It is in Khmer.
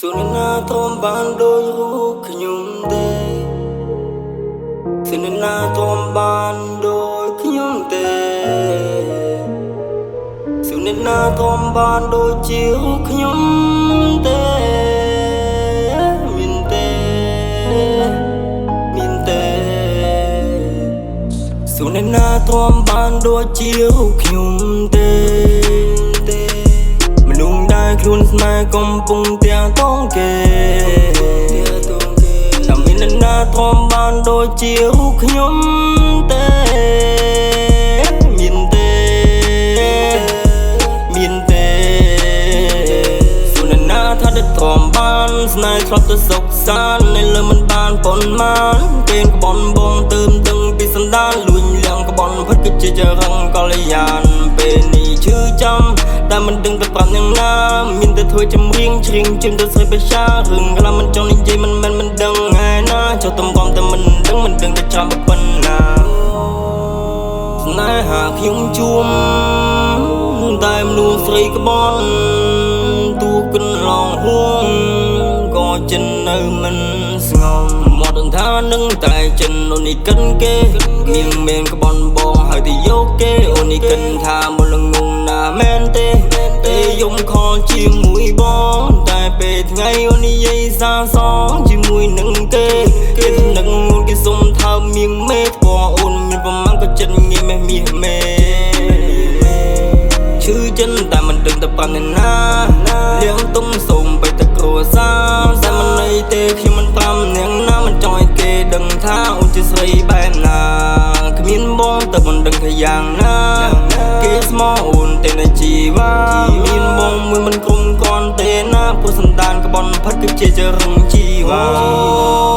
សួរអ្នកណាទ្រាំបានដូចរូបខ្ញុំទេ សួរអ្នកណាទ្រាំបានដូចខ្ញុំទេ សួរអ្នកណាទ្រាំបានដូចជារូបខ្ញុំទេ មានទេ មានទេ សួរអ្នកណាទ្រាំបានដូចជារូបខ្ញុំទេទេ មនុស្សដែលខ្លួនស្នេហ៍កំពុងតាក់ទងគេ តែមានអ្នកណាទ្រាំបានដូចជារូបខ្ញុំទេ មានទេ មានទេ សួរអ្នកណាថាដែលទ្រាំបាន ស្នេហ៍ធ្លាប់ទៅសុខសាន្តនៅលើមិនបានប៉ុន្មាន ពេលក្បន់បងទើមទឹងពីសន្តាន លួចលៀងក្បន់ផិតគឺជាចរឹងកល្យាន ពេលនេះឈឺចាំតែមិនដឹងទៅប្រាប់យ៉ាងណា មានតែធ្វើចម្រៀងច្រៀងជូនទៅស្រីបេសា រឿងខ្លះមិនចង់និយាយ មិនមែនមិនដឹងឯណា ចុះតំកំតែមិនដឹង មិនដឹងទៅចាំប៉ុណ្ណា ស្នេហាខ្ញុំជួមតែមនុស្សស្រីក្បន់ ទូកិនឡងហួងក៏ចិននៅមិនស្ងំ មកដឹងថានឹងតែចិន អូននេះកិនគេមៀងមានក្បន់បងហើយទៅយកគេ អូននេះកិនថាមុនងងណាមែនទេ ពេលយំខលជាមួយបង តែពេលថ្ងៃអូននិយាយសាសងជាមួយនឹងគេ គេនឹងអូនគេសុំថើមៀងមេ ពណ៌អូនមានប្រមាណក៏ចិត្តងាយមេះមាសមេ ឈឺចិនតែមិនដឹងទៅប្រាប់អ្នកណា លៀងទុំសូមបីតែគ្រួសារតែមិនន័យទេ ខ្ញុំមិនប្រាប់អ្នកណា មិនចង់ឲ្យគេដឹងថាអូនជាស្រីបែបណា គ្មានបងទៅមិនដឹងថាយ៉ាងណា គេស្មោះអូនទេនៅជីវ៉ា មានបងមួយមិនគ្រប់គ្រាន់ទេណា ព្រោះសន្តានក្បន់ផិតគឺជាចរឹងជីវ៉ា។